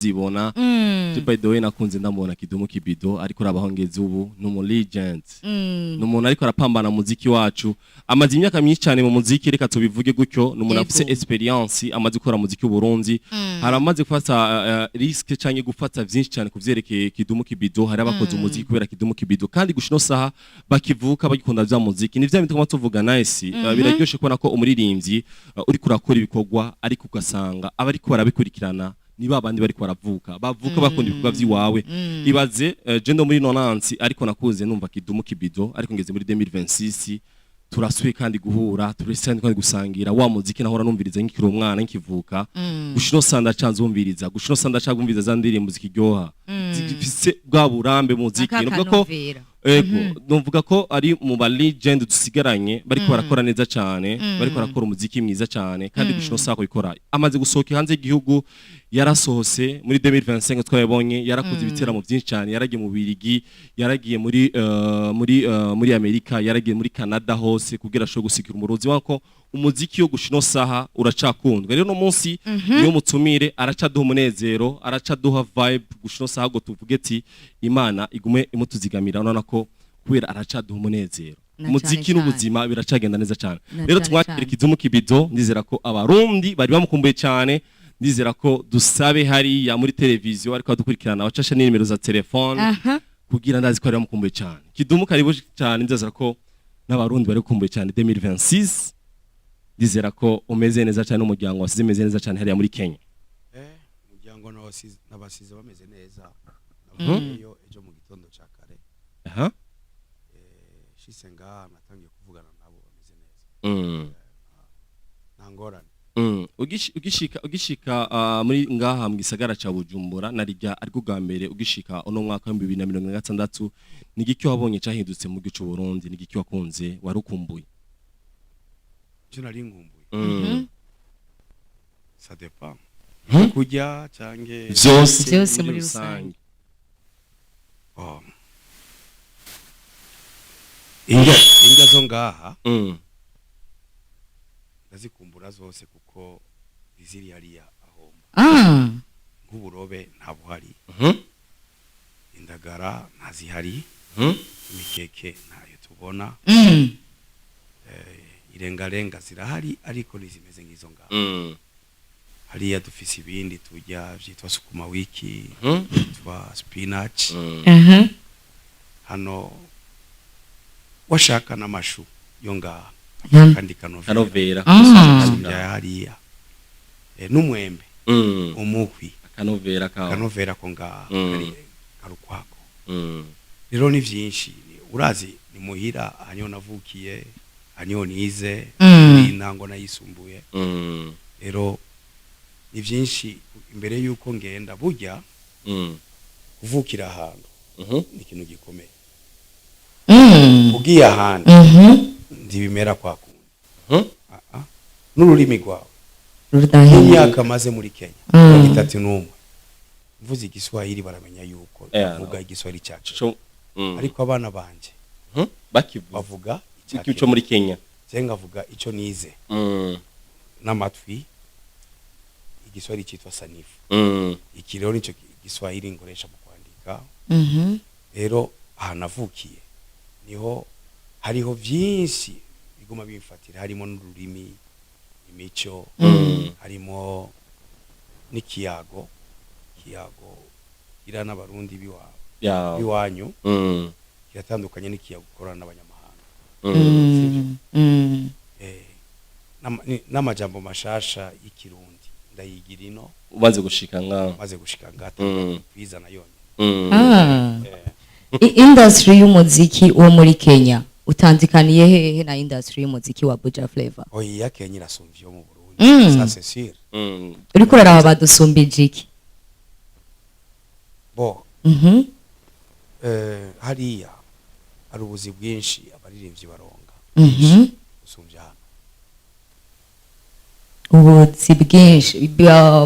Zibona. Je, by the way, nakunze ndamubona Kidumu Kibido, ariko rabaho ngeze ubu ni umu legend, ni umuntu ariko arapambana muziki wacu, amaze imyaka myinshi cyane mu muziki, reka tubivuge gutyo. Ni umuntu afise experience, amaze gukora muziki w'u Burundi, hari amaze gufata risque canke gufata vyinshi cyane kuvyerekeye Kidumu Kibido. Hari abakoze umuziki kubera Kidumu Kibido, kandi gushino saha bakivuka bagikunda vya muziki. Ni vya bintu twama tuvuga. Nice, biraryoshe kubona ko umuririmbyi uriko urakora ibikorwa, ariko ugasanga abariko barabikurikirana ni ba bandi bariko baravuka, bavuka bakunda ibikorwa vy'iwawe. Ibaze, je ndo muri 90, ariko nakuze numva Kidumu Kibido, ariko ngeze muri 2026 turasuye kandi guhura, turese kandi gusangira wa muziki nahora numviriza nkikiri umwana, nkivuka. Gushino sanda canzumviriza, gushino sanda cagumviriza za ndirimbo zikiryoha, zifise bwa burambe muziki. Nuvuga ko Akanovera. Ego, numvuga ko ari mu ba legend dusigaranye bariko barakora neza cyane, bariko barakora umuziki mwiza cyane, kandi gushino sako ikora amaze gusohoka hanze y'igihugu. Yarasohose muri 2025, twabonye yarakoze ibiteramo byinshi cyane, yaragiye mu Birigi, yaragiye muri Amerika, yaragiye muri Canada hose kugira ashobore gusikira umurozi wako. Umuziki wo gushino saha uracakundwa. Rero no munsi niyo mutumire, aracaduha umunezero, aracaduha vibe gushino saha, ngo tuvuge ati Imana igume imutuzigamira. Urabona ko kubera aracaduha umunezero, Na umuziki cane. n'ubuzima biracagenda neza cyane. Na Rero cane tumwakire cane. Kidumu Kibido. Ndizera ko Abarundi bari bamukumbuye cyane. Ndizera ko dusabe hariya muri televiziyo ariko adukurikirana bacasha n'inimero za telefone kugira ndazi ko bari bamukumbuye cyane. Kidumu, karibu cyane. Ndizera ko n'Abarundi bari gukumbuye cyane 2026. Ndizera ko umeze neza cyane, n'umuryango wasize umeze neza cyane hariya muri Kenya. Umuryango nabasize bameze neza. Navuyeyo ejo mu gitondo ca kare. Shise ngaha natangiye kuvugana nabo, bameze neza, nta ngorane. Ugishika muri ngaha mu gisagara ca Bujumbura, narirya ariko bwa mbere ugishika uno mwaka wa 2026, ni igiki wabonye cahindutse mu gihugu c'u Burundi? Ni igiki wakunze warukumbuye? Icyo nari nkumbuye, ça dépend, kurya canke Vyose. Vyose muri rusange. Oh. Indya zo ngaha ndazikumbura zose, kuko iziri hariya ahomba. Nk'uburobe nta buhari, indagara ntazihari, imikeke ntayo tubona, irengarenga zirahari ariko ntizimeze nk'izo ngaha. Hariya dufise ibindi turya vyitwa sukuma wiki, vyitwa spinach. Hano washaka n'amashu yo ngaha kandi kanovera. Kanovera. Gasumbya hariya. N'umwembe, umuhwi. Akanovera kawo. Kanovera ko ngaha kari karukwako. Rero ni vyinshi. Urazi ni muhira, aha niho navukiye, aha niho nize, n'intango nayisumbuye. Rero ni vyinshi. Imbere yuko ngenda, burya kuvukira ahantu ni ikintu gikomeye. Ugiye ahandi ntibimera kwa kundi. Ah, ah. N'ururimi rwawe, Rudahinduka. n'imyaka maze muri Kenya, 31, mvuze Igiswahili baramenya yuko mvuga Igiswahili cyacu. Ariko abana banje Bakivuga bavuga icya ico muri Kenya. Je nkavuga ico nize n'amatwi, Igiswahili cyitwa sanifu. Iki rero nico Giswahili nkoresha mu kwandika. Rero aha navukiye niho hariho vyinshi biguma bimfatira, harimo n'ururimi, imico, harimo n'ikiyago, ikiyago gira n'Abarundi biwa biwanyu kiratandukanye n'ikiyago ukorana n'abanyamahanga. N'amajambo mashasha y'Ikirundi ndayigira ino. Umaze gushika ngaho. Maze gushika ngata kwizana yonyine. Industry y'umuziki wo muri Kenya utandikaniye hehe na industry y'umuziki wa Buja Flavor? Oya, iya Kenya irasumvye iyo mu Burundi. Ça c'est sûr. Uriko uraraba badusumbije iki? Bo, hariya hari ubuzi bwinshi abaririmbyi baronga gusumvya hano. Ubuzi bwinshi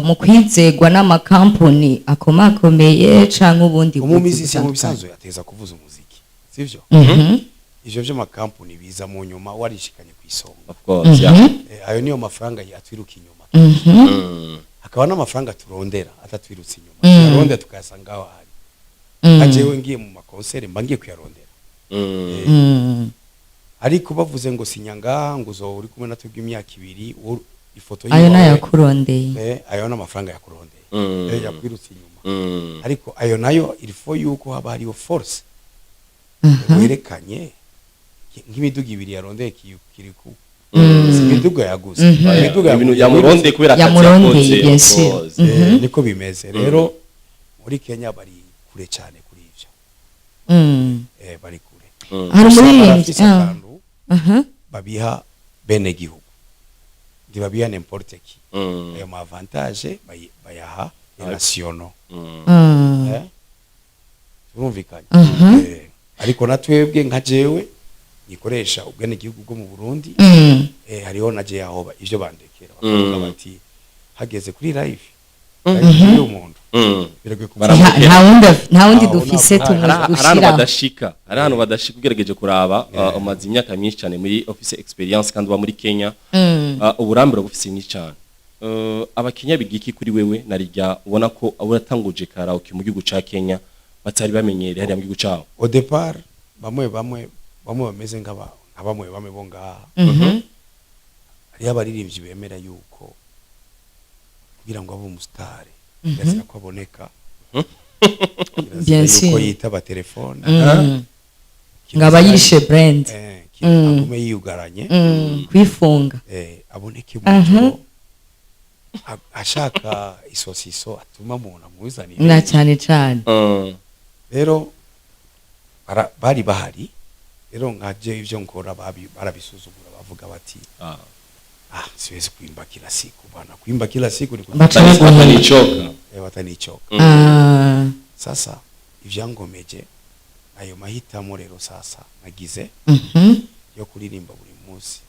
mu kwizegwa n'amakampuni akomakomeye canke ubundi buzi Umumizisi mu butandukanye? bisanzwe ateza kuvuza umuziki, sivyo? Ivyo vy'amakampuni biza mu nyuma warishikanye ku isonga. Of course, yeah. Ayo niyo mafaranga yatwiruka inyuma. Hakaba n'amafaranga turondera atatwirutse inyuma, tuyarondera tukayasanga aho ari. Nka jewe ngiye mu ma concert, mba ngiye kuyarondera. Ariko bavuze ngo sinya ngaha, ngo uzoba uri kumwe natwe imyaka 2, ifoto Ayo yiwawe, nayakurondeye. Ayo n'amafaranga yakurondeye, yakwirutse inyuma. Ariko ayo nayo il faut yuko haba hariyo force werekanye nk'imiduga ibiri yarondeye Kiriku. Si imiduga yaguze, imiduga Ibintu yaguze. Yamurondeye kubera akazi Yamurondeye, yakoze, bien of sûr. course. Niko bimeze rero. Muri Kenya bari kure cyane kuri ivyo. Bari kure. Hari Gusa umuririmbyi barafise akantu babiha bene gihugu, ntibabiha n'importe qui. Ayo ma avantage bayaha les nationaux. Turumvikanye? Ariko na twebwe, nka jewe nikoresha ubwene gihugu bwo mu Burundi, hariho na je aho ivyo bandekera, bakavuga bati hageze kuri live, live y'umuntu biragoye Baramubwira. Nta wundi Aho dufise Hari ahantu tumugushira. badashika, hari ahantu badashika. Ugerageje kuraba, umaze imyaka myinshi cyane muri office experience kandi uba muri Kenya. Uburambe bufise nyinshi cyane. Abakenya biga iki kuri wewe, narijya ubona ko uratanguje karaoke mu gihugu ca Kenya batari bamenyereye hariya mu gihugu cabo? Au départ, bamwe bamwe bamwe bameze nka bamwe bamwe bo ngaha. Hariho abaririmbyi bemera yuko kugira ngo abe umusitari kirazira ko aboneka, kirazira Bien yuko sûr. yitaba telefone, Ngo aba yishe brand. Agume yiyugaranye, Kwifunga. Aboneke mu joro, ashaka isosiso atuma umuntu amuzanire. Na cyane cyane. Rero bari bahari rero, nkaje ivyo nkora barabisuzugura, bavuga bati: "Ah, siwezi kuimba kila siku bana, kuimba kila siku ni Baca baguheba. Batanicoka. Watanichoka." Sasa ivyangomeje ayo mahitamo rero sasa nagize yo kuririmba buri munsi,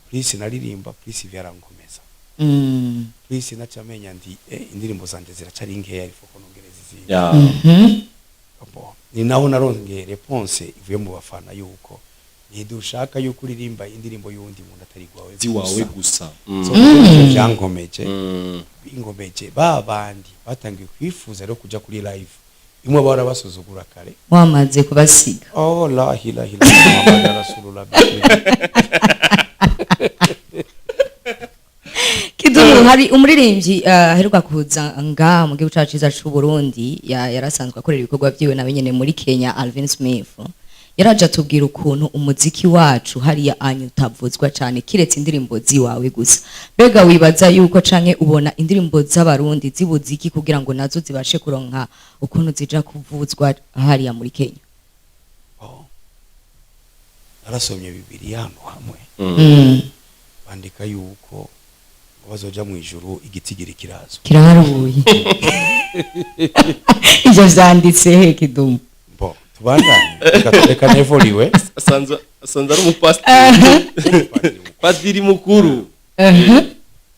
plus naririmba, plus vyarankomeza, plus nacamenya ndi indirimbo zanje ziracari nkeya, ariko ko nongereza izindi. Bon, ni naho narongeye réponse ivuye mu bafana yuko ntidushaka yuko uririmba indirimbo y'uwundi muntu atari gwawe. Ziwawe gusa. So ivyo vyankomeje, bingomeje ba bandi batangiye kwifuza rero kuja kuri live imwe bahora basuzugura kare. Wamaze kubasiga. Oh, la ilaha illallah Muhammad rasulullah, bismillah. Kidumu, hari umuririmbyi aheruka kuza ngaha mu gihugu cacu ciza c'u Burundi, yarasanzwe akorera ibikorwa vyiwe nawe nyene muri Kenya, Alvin Smith. Yaraje atubwira ukuntu umuziki wacu hariya anyu utavuzwa cane kiretse indirimbo ziwawe gusa. Mbega wibaza yuko canke ubona indirimbo z'Abarundi zibuze iki kugira ngo nazo zibashe kuronka ukuntu zija kuvuzwa hariya muri Kenya? Oh. Narasomye Bibiliya ahantu hamwe, bandika yuko ngo bazoja mu ijuru igitigiri kirazwi. Kiraharuye. Ivyo vyanditse he, Kidumu? Bo, tubandanye. Reka nevoliwe. Asanze ari umupasiteri, padiri mukuru.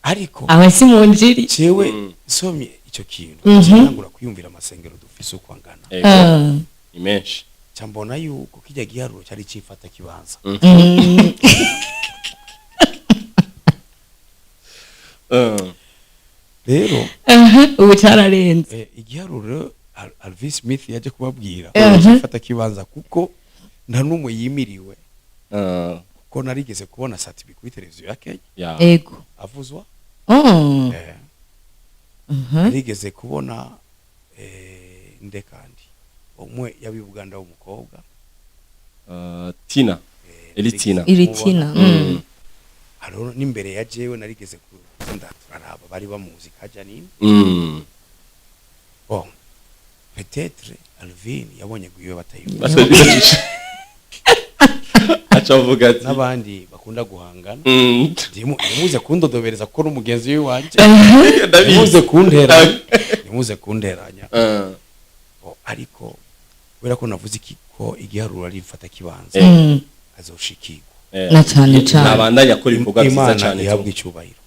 Ariko Aho si mu njiri. jewe nsomye icyo kintu, ntangura kwiyumvira amasengero dufise uko angana. Ego, ni menshi. Ca mbona yuko kijya giharuro cyari cifata kibanza. Rero Ubu cararenze. Igiharuro Alvin Smith yaje kubabwira cifata kibanza, kuko nta n'umwe yimiriwe, kuko narigeze kubona Sat-B kuri televiziyo ya Kenya avuzwa. Narigeze kubona nde kandi umwe yabi Uganda w'umukobwa? Tina Elitina. Narigeze Iritina. kumubona. Hariho n'imbere ya jewe narigeze kuza turaraba, bari bamuzi kaja nini. Bon, peut-être Alvin yabonye guiwe batayumva. Aca avuga ati N'abandi bakunda guhangana, ntimuze kundodobereza kuko n'umugenzi w'iwanje. Ndabizi. Ntimuze kunteranya, ntimuze kunteranya. Bon, ariko kubera ko navuze iki, ko igiharuro ari mfata kibanza, azoshikirwa. Na cane cane. Nabandanya akora ibikorwa byiza Imana cyane. ihabwa icyubahiro,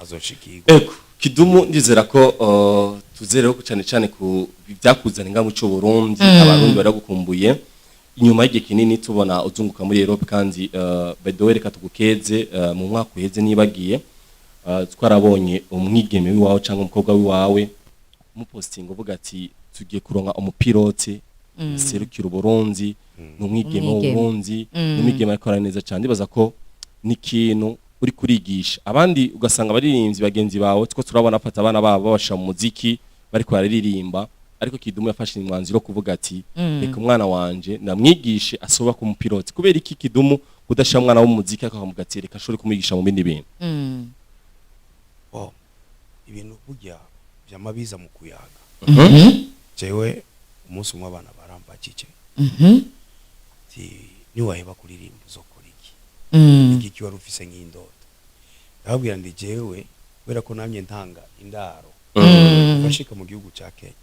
azoshikirwa. Ego, Kidumu, ndizera ko tuzereho ko cyane cyane ku byakuzana inga mu Burundi, Abarundi baragukumbuye inyuma y'igihe kinini tubona uzunguka muri Europe. Kandi by the way, reka tugukeze, mu mwaka uheze nibagiye Twarabonye umwigeme w'iwawe cyangwa umukobwa w'iwawe mupostinga uvuga ati tugiye kuronka umupilote serukira Uburundi, ni umwigeme Umwigeme. w'Uburundi, ni umwigeme ariko akora neza cyane. Ndibaza ko ni ikintu uri kurigisha abandi, ugasanga abaririmbyi bagenzi bawe two turabona bafata abana babo babasha mu muziki bariko bararirimba, ariko Kidumu yafashe umwanzuro wo kuvuga ati reka umwana wanje ndamwigishe asoba ku mupilote. Kubera iki Kidumu kudashira umwana w'umuziki, akamuga ati reka ashobore kumwigisha mu bindi bintu? Oh, ibintu burya vyama biza mu kuyaga. Jewe umunsi umwe abana barambajije ati niwaheba kuririmba uzokora iki? Iki wari ufise nk'indoto? Ndababwira ndi jewe kubera ko namye ntanga indaro kuva nshika mu gihugu ca Kenya,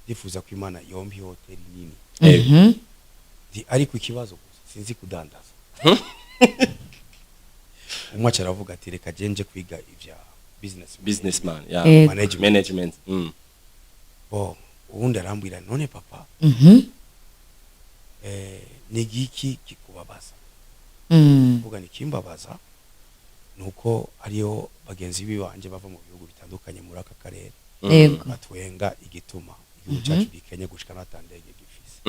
ndifuza ko Imana yompa ihoteli nini. Ndi ariko ikibazo gusa sinzi kudandaza. Umwe aca aravuga ati reka je nje kwiga ivya business. Businessman, yeah. Management. Management. Bo uwundi arambwira none papa, ni igiki kikubabaza? Kuvuga nikimbabaza nuko ariyo bagenzi bibanje bava mu bihugu bitandukanye muri aka karere batwenga igituma igihugu cyacu gikenye gushika n'atandege gifise.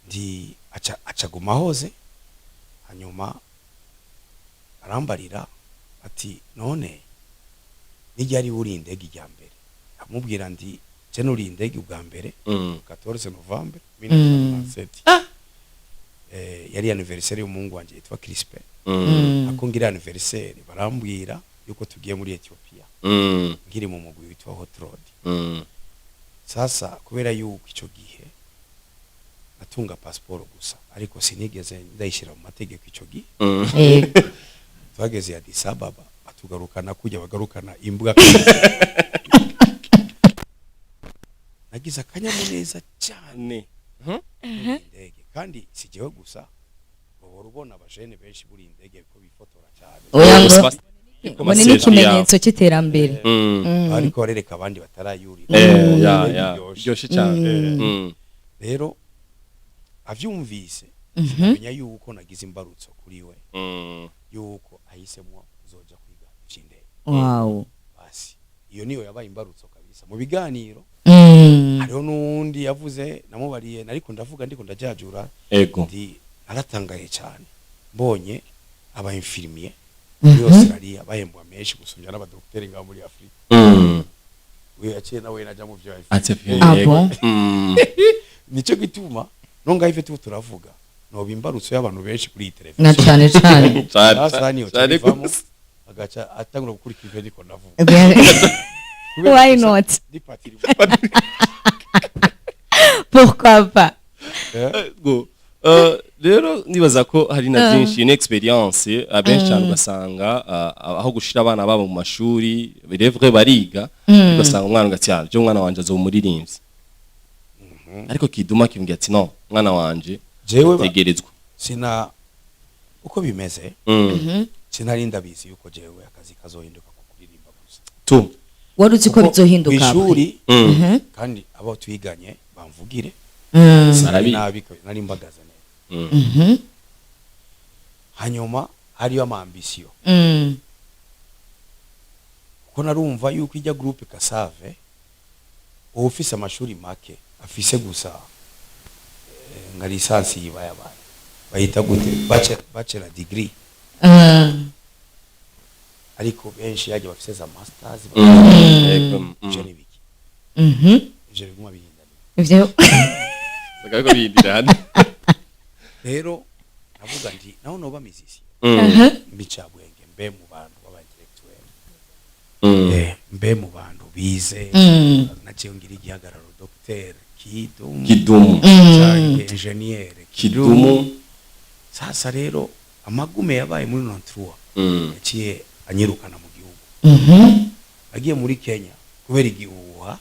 Ndi aca acaguma hoze, hanyuma arambarira ati none nijyari uri indege ijya mbere? Amubwira ndi je nuri indege ubwa mbere 14 novembre 1997. Yari anniversaire y'umuhungu wanje yitwa Crispin. Ako ngira anniversaire barambwira yuko tugiye muri Ethiopia, nkiri mu mugwi witwa Hot Rod. Sasa kubera yuko ico gihe natunga passport gusa ariko sinigeze ndayishira mu mategeko ico gihe, twageze Addis Ababa batugarukana kujya bagarukana imbwa. Nagize akanyamuneza cyane Ne. muri indege, kandi si jewe gusa, uhora ubona abajene benshi buri indege ko bifotora cyane. Oya, ngo Ngo ngo ni n'ikimenyetso cy'iterambere. Ariko barereka abandi batarayurira. Ya Indege ya iryoshe. Byoshe cyane. Rero avyumvise sinamenya yuko nagize imbarutso kuri we, yuko ahisemo kuzoja kwiga ivy'indege. Basi iyo niyo yabaye imbarutso kabisa mu biganiro. Hariho n'uwundi yavuze namubariye nariko ndavuga ndiko ndajajura, ndi naratangaye cyane mbonye aba infirmier muri Australia bahembwa menshi gusumbya n'abadokiteri ngaho muri Afrika. Uyo yaciye nawe naja mu vyo Ati Ah bon? Nico gituma no ngaho ivyo turiko turavuga noba imbarutso y'abantu benshi kuri iyi Na televiziyo. cane cane. Sasa niyo Cyane tubivamo gose. agaca atangura gukurikira ivyo ndiko ndavuga. Why not? Ndi patiri. Pourquoi pas? Go. Rero nibaza ko hari na byinshi ni experience abenshi cyane ugasanga aho gushira abana babo mu mashuri birevre bariga, ugasanga umwana ugati ah je umwana wanje azoba umuririmbyi, ariko Kiduma kimbwira ati no, umwana wanje Jewe tegerezwa. Sina uko bimeze, sinari ndabizi yuko jewe akazi kazohinduka ku kuririmba gusa. Tu Wari uzi ko Kuko bizohinduka? kw'ishuri, kandi abo twiganye bamvugire, sinari Barabizi. nabi, nari mbagaze neza. Hanyuma hariyo ama ambition, kuko narumva yuko ijya groupe Kasave uwufise amashuri make afise gusa nka licence yibayabaye bayita gute, bachelor degree, ariko benshi yaje bafise za masters. Yego, Ivyo ni biki? Ivyo biguma bihindanira. Ivyo Bakaba bihindira hano. Rero navuga nti naho noba musicien, mbicabwenge mbe mu bantu b'aba intellectuel, mbe mu bantu bize, naciye ngira igihagararo docteur Kidumu, Kidumu. canke ingénieur. Kidumu. Sasa rero amagume yabaye muri 93 yaciye anyirukana mu gihugu. Agiye muri Kenya kubera igihuha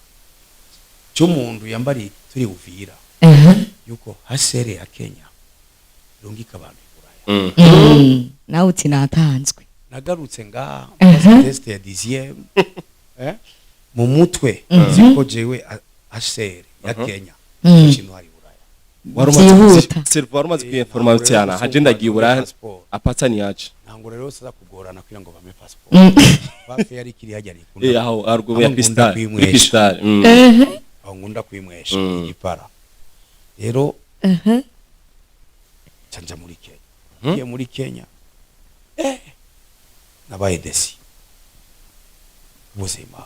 cy'umuntu yambariye turi Uvira yuko hasere ya Kenya irungika abantu i Buraya. Nawe uti natanzwe. Nagarutse ngaha mbaza test ya dixième, mu mutwe ziko jewe hasere ya Kenya ikintu hari Buraya. Wari umaze Byihuta. Servo, wari umaze kuinforma cyane haje ndagiye Buraya, apata niache. Ntabwo rero siza kugorana kugira ngo bame passport. Bafe yari kiri hajya nikunda. Aho haruguru ya Aho nkunda Crystal. kwinywesha. Crystal. Aho nkunda kwimwesha igipara rero canja muri Kenya. Ngiye muri Kenya, nabaye déçu. Ubuzima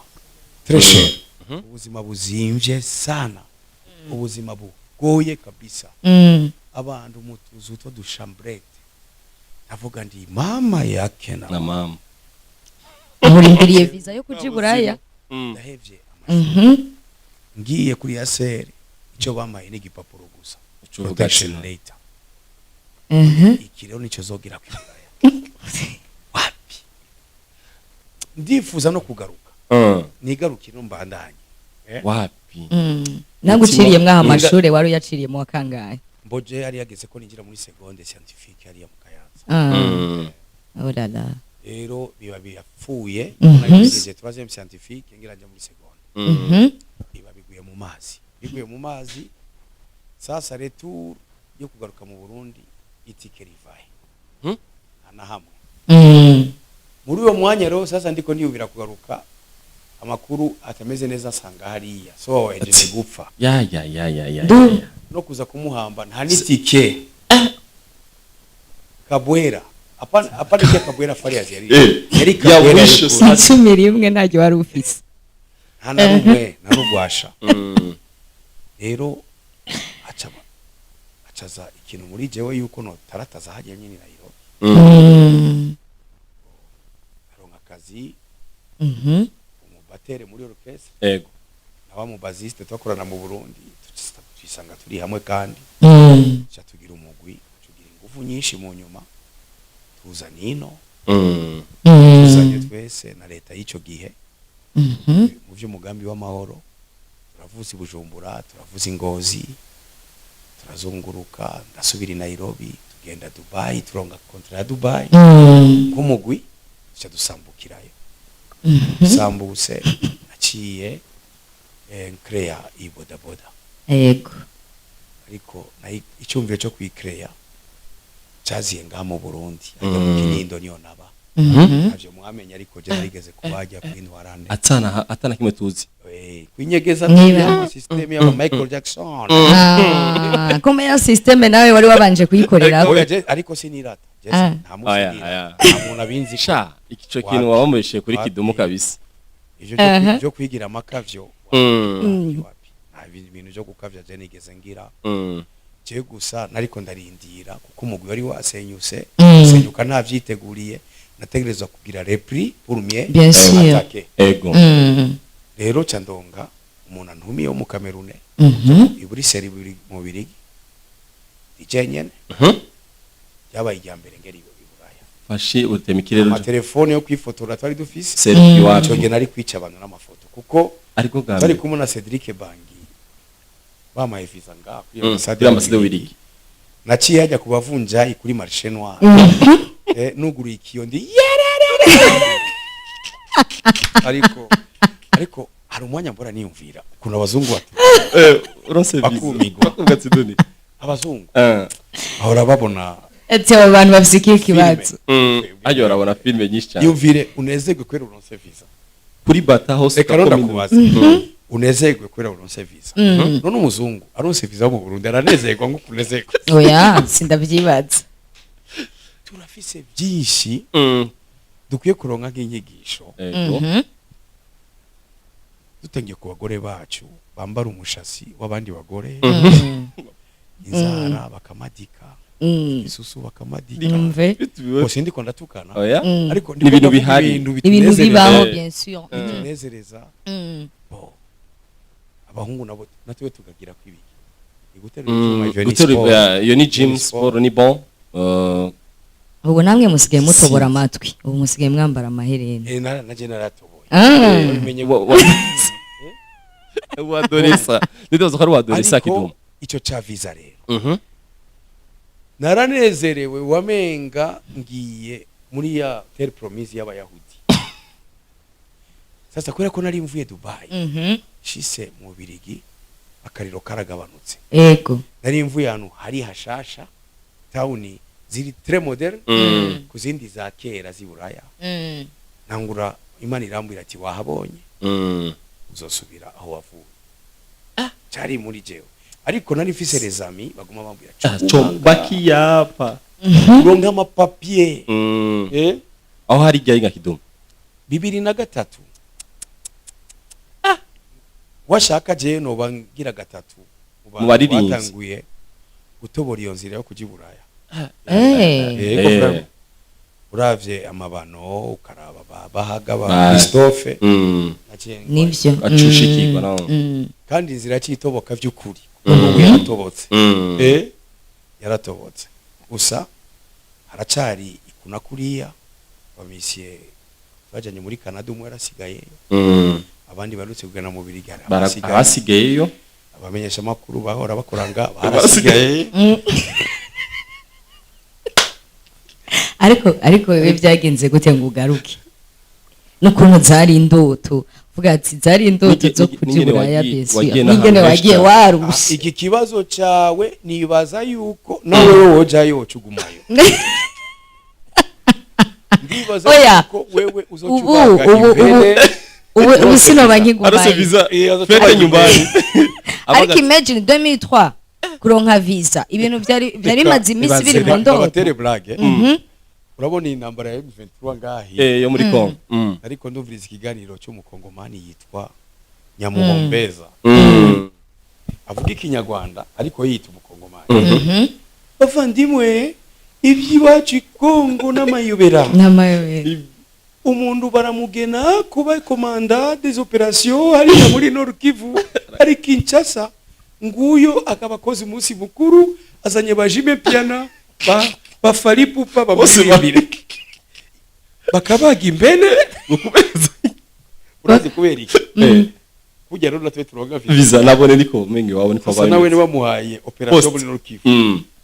très cher, ubuzima buzimvye sana, ubuzima bugoye kabisa. Abantu mu tuzu two du chambrette, ndavuga ndi mama yake na Na mama. Murindiriye visa yo kuja i Buraya. Ndahevye amashuri, ngiye kuri yaseri, icyo bamaye ni igipapuro gusa, Ucuvuga protection ati, letter. Iki rero nicyo zogira ku Buraya wapi. Ndifuza no kugaruka, nigarukire no mbandanye. Wapi. Ntabwo uciriye mwaha amashure, wari uyaciriye mu wa kangahe? Mboje yari yageze ko ninjira muri seconde scientifique hariya mu Kayanza. Ah. Oh là là. Rero biba birapfuye. Nagejeje troisième scientifique, ngira njya muri seconde, biba biguye mu mazi, biguye mu mazi. Sasa retour yo kugaruka mu Burundi, itike rivahe? Nta na hamwe. Muri uwo mwanya rero sasa ndiko ndiyubira kugaruka, amakuru atameze neza nsanga hariya so wahejeje gupfa. Ya ya ya ya ya. Du. Ya. No kuza kumuhamba nta n'itike. Kabwera, apana, apana ijya Kabwera Farias yari yari Ya Kabwera mwisho ariko sasa. 11 ntaryo wari ufise. Nta na rumwe na rugwasha. Rero aca acaza ikintu muri jewe yuko notarataza hajya nyine Nairobi. Aronka akazi, umu batteur muri orchestre na wa mu bassiste twakorana mu Burundi, twisanga turi hamwe kandi tuca tugira umugwi, tugira ingufu nyinshi. Mu nyuma tuza nino, tuzanye twese na leta y'icyo gihe mu by'umugambi w'amahoro. Turavuza i Bujumbura, turavuza i Ngozi, turazunguruka, ndasubira i Nairobi, tugenda Dubai, turonga contrat ya Dubai nk'umugwi, tuca dusambukirayo. Dusambuse naciye nkreya iyi bodaboda. Ariko nayo icyumviro cyo kuyikreya cyaziye ngaha mu Burundi, ajya mu Kinindo niyo naba. Ntavyo mwamenye, ariko je narigeze kubajya kuri Ntwarante. Atana kimwe tuzi. Kwinyegeza Niba. system y'aba Michael Jackson. Ah, kumbe ya système nawe wari wabanje kuyikorera. Oya, ariko sinirata. Je Ah. nta munsi Aya, nirata. aya. Nta muntu abinzi ko Sha, ico Wapi. kintu wabamubeshe kuri Wapi. Kidumu kabisa. Ivyo byo kwigira amakavyo, wapi, wapi. Nta bintu byo gukavya je nigeze ngira. Je gusa nariko ndarindira kuko umugwi wari wasenyuse, senyuka ntavyiteguriye, nategerezwa kugira repli pour mieux Bien sûr. attaquer. Rero ca ndonga umuntu antumiye wo mu Kamerune, i Buruseli mu Birigi, ije nyene. Ryabaye irya mbere ngera i Buraya. Fashe utema ikirere. Amatelefone yo kwifotora twari dufise, Selfie wapi. ico gihe nari kwica abantu n'amafoto kuko Ariko bwa twari mbere. kumwe na Cedric Bangi, bamaye visa ngaha kuri ambasade Kuri ambasade y'Ububirigi. Naciye hajya ku bavunjayi kuri marché noir, nuguruye ikiyo ndi yererere. Ariko hari umwanya mbora niyumvira ukuntu abazungu batu Uronse visa. Bakumigwa. Bakuvuga ati doni. Abazungu bahora babona Ati abo bantu bafise ikihe kibazo? Ayo barabona filme nyinshi cyane. Yumvire unezerwe kubera uronse visa. Kuri bata hose. Reka rero ugakomeza. ndakubaza, unezerwe kubera uronse visa, none umuzungu aronse visa wo mu Burundi aranezerwa nk'uko unezerwa? Oya, sindavyibaza. Turafise byinshi dukwiye kuronka nk'inyigisho, dutangiye ku bagore bacu bambara umushasi w'abandi bagore, inzara bakamadika, isusu bakamadika. Numve. Bose ndiko ndatukana, Oya. ariko Ni ibintu bihari. ibintu Ibintu bitunezereza. bibaho, bien sûr. Bitunezereza. Bo abahungu nabo natwe tukagira kwibiki ni guterura icyuma, ivyo ni Guterura sport. iyo ni gym Ni sport. sport ni bon. Ubu namwe musigaye mutobora Sinzi. amatwi, ubu musigaye mwambara amaherena. Naje naratoboye. Ah. Ubimenye. Wa Dorisa. Ndibaza ko ari wa Dorisa Ariko Kidumu. ico ca visa rero, naranezerewe wamenga ngiye muri ya terre promise y'abayahudi. Sasa kubera ko nari mvuye Dubai, shise mu Birigi. Akariro karagabanutse. Nari mvuye ahantu hari hashasha, town ziri très moderne ku zindi za kera z'i Buraya. Ntangura Imana irambwira ati: "Wahabonye, uzosubira aho wavuye." Cari muri jewe, ariko nari mfise les amis baguma bambwira: Ah, baki yapa. "Uronke ama papiers." Aho hari ijyayo nka Kidumu? 2003. Washaka jewe noba ngira gatatu mu bantu Mu baririmbyi. batanguye gutobora iyo nzira yo kuja i Buraya. Yego, vraiment. Uravye amabano, ukaraba ba Bahaga, ba Christophe, naciye Nivyo. Acushikirwa, no. Kandi inzira yacitoboka vy'ukuri, kuko n'ubu yaratobotse. Yaratobotse, gusa haracari ikuna kuriya. Bamisiye bajanye muri Canada, umwe yarasigaye, abandi barutse kugana mu Birigi, hari abasigaye. Abasigayeyo. Abamenyesha makuru bahora bakoranga barasigaye. Ariko wewe byagenze gute ngo ugaruke, n'ukuntu zari indoto, uvuga ati zari indoto zo kuja N'ingene Buraya? Besi wagiye n'ingene n'ahantu henshi wagiye cane. warushe. Iki kibazo cawe, nibaza yuko nawe wojayo wocugumayo. Ndibaza Oya. yuko wewe Ubu uzocubaga ubu ubu impene. ubu sinoba Arose nkigumayo. visa. Azoca Fête nyumbani. Ariko imagine 2003 kuronka visa, ibintu byari bimaze iminsi biri mu ndoto. Abatere blague. Urabona iyi ntambara ya M23 ngahi? Yo muri Congo. Ariko ndumviriza ikiganiro cy'umukongomani yitwa Nyamuhombeza, avuga ikinyarwanda ariko yita umukongomani. "Bavandimwe, iby'iwacu i Kongo n'amayobera." N'amayobera. Umuntu baramugena kuba commandant des opérations hariya muri Nord Kivu, ari Kinshasa, nguyo akaba akoze umunsi mukuru, azanye ba Jime Piana, ba Fally Ipupa, bamuririmbire, bakabaga impene. Urazi kubera iki? Burya rero natwe turonka visa. Visa nabone niko mengi wabo niko. Sasa nawe nibamuhaye operation Post. muri Nord Kivu,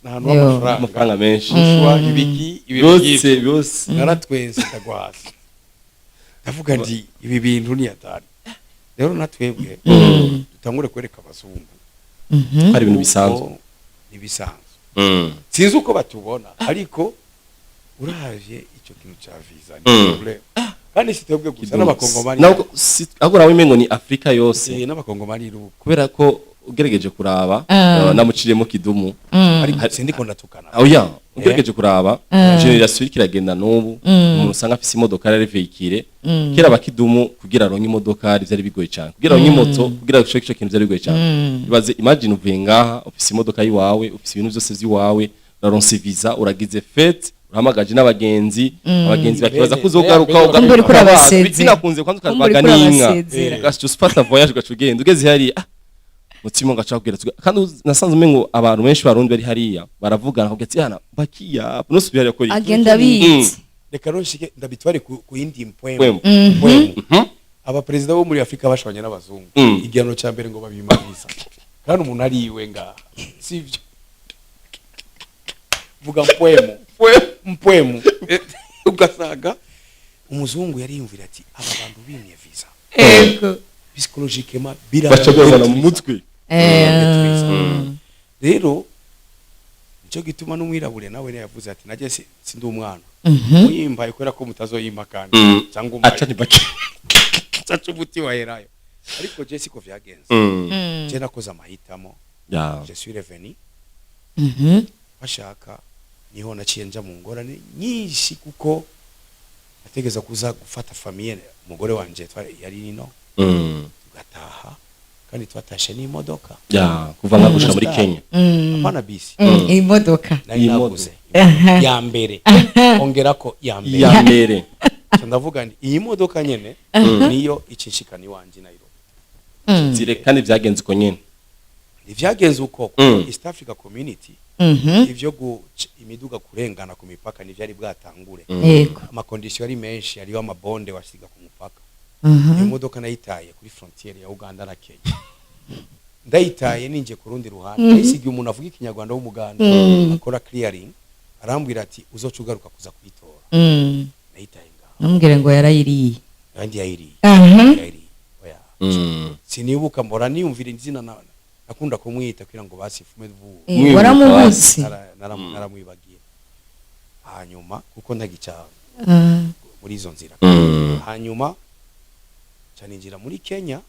n'ahantu Yo. h'amafaranga. Amafaranga menshi. Rushwa, ibiki, ibintu Byose. byinshi. Byose. Naratwenze ndagwa hasi, ndavuga nti ibi bintu ni hatari. Rero natwebwe dutangure kwereka abazungu Hari ibintu bisanzwe. kuko ni bisanzwe. Sinzi uko batubona, ariko uravye ico kintu ca visa ni problème, kandi si twebwe gusa, n'abakongomani. Ntabwo ahubwo nawe umengo ni Afrika yose. N'abakongomani ruko. Kubera ko ugerageje kuraba, namuciriyemo Kidumu. Ariko sindiko ndatukana. Oya, ugerageje kuraba génération iriko iragenda n'ubu, umuntu usanga afise imodoka ari véhicule. Kera abakidumu kugira aronke imodoka vyari bigoye cyane, kugira aronke imoto, kugira ashike ico kintu vyari bigoye cyane. Ibaze, imagine uvuye ngaha ufise imodoka yiwawe, ufise ibintu vyose vyiwawe, uraronse visa, uragize fête, urahamagaje n'abagenzi, abagenzi bakibaza ko uzogaruka. Kumbe uriko urabasezera. Binakunze kwanza Kumbe ukabaga uriko n'inka. urabasezera. Ugaca ufata voyage, ugaca ugenda, ugeze hariya, mutima ugaca kubwira, kandi nasanze umengo abantu benshi barundi bari hariya baravugana, kugira ati: "Yana bakiya nusubira hariya kuri." Agenda abizi. Reka rero nshike ndabitware ku yindi mpwemu. Mpwemu. Mpwemu. Abaperezida bo muri Afurika bashwanye n'abazungu, igihano cya mbere ngo babima visa, kandi umuntu ari iwe ngaha, sivyo? Vuga mpwemu, mpwemu. Ugasanga umuzungu yari yumvira ati: "Aba bantu bimye visa, psychologiquement Baca bibona mu mutwe. Rero nicyo gituma n'umwirabure nawe yavuze ati: "Najye sindi umwana, muyimbaye kubera ko mutazoyimpa kandi, cyangwa Aca umbaye ni baki. Aca umuti waherayo." Ariko je siko vyagenze. Je nakoze amahitamo. Je suis revenu. Bashaka niho naciye nja mu ngorane nyinshi, kuko nategeza kuza gufata famille, umugore wanje yari nino, tugataha, kandi twatashe n'imodoka. Ya, kuva nka gushika muri Kenya. Hapana, bisi. Imodoka. Nari Imodoka. naguze ya mbere, ongerako ya mbere. Ya mbere. Ca ndavuga nti iyi modoka nyene niyo icinshikana iwanje i Nairobi. Zire kandi vyagenze uko nyene. Ntivyagenze uko. East Africa Community, ivyo guca imiduga kurengana ku mipaka ntivyari bwatangure. Ama conditions ari menshi, hariho amabonde wasiga ku mupaka. Iyo modoka nayitaye kuri frontière ya Uganda na Kenya, ndayitaye ninje ku rundi ruhande, nayisigiye umuntu avuga ikinyarwanda w'umuganda akora clearing, arambwira ati: "Uzoca ugaruka kuza kuyitora." Nayitaye ngaho. Ntumbwire ngo yarayiriye. Kandi yayiriye. Yayiriye, oya. Sinibuka, mbora niyumvira izina na Nakunda kumwita kugira ngo basifume vuba. Mwibuka. Waramubuze. Naramwibagiye hanyuma kuko ntagica muri izo nzira. Hanyuma ca ninjira muri Kenya.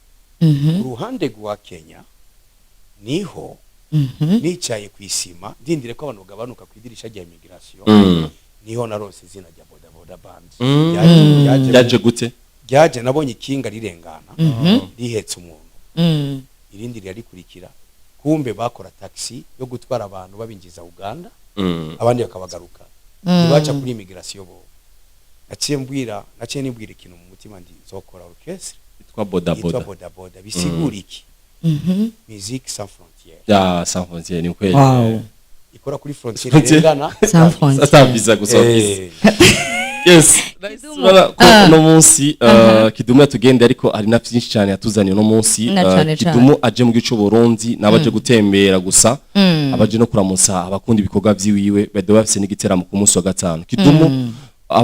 Ku ruhande rwa Kenya niho nicaye ku isima, ndindire ko abantu bagabanuka ku idirisha rya immigration. Niho narose izina rya Boda Boda Band. Ryaje gute? Ryaje nabonye ikinga rirengana rihetse umuntu, irindi rirarikurikira. Kumbe bakora taxi yo gutwara abantu babinjiza Uganda, abandi bakabagaruka. Ntibaca kuri immigration bo. Naciye nibwira ikintu mu mutima, ndi nzokora orchestre yitwa Boda yitwa Boda. Boda Boda. Bisigura iki? Musique sans frontière. Ya sans frontière, ni kweli. Ikora kuri frontière Frontière. irengana. Sans frontière. Ata visa gusa bafise. Yes. Kidumu. Urabona ko uno munsi Kidumu yatugende, ariko hari na vyinshi cyane yatuzaniye uno munsi. Na cane cane. Kidumu aje mu gice Burundi n'abaje gutembera gusa, abaje no kuramutsa abakunda ibikorwa vyiwiwe. Bado bafise n'igiteramo ku munsi wa gatanu. Kidumu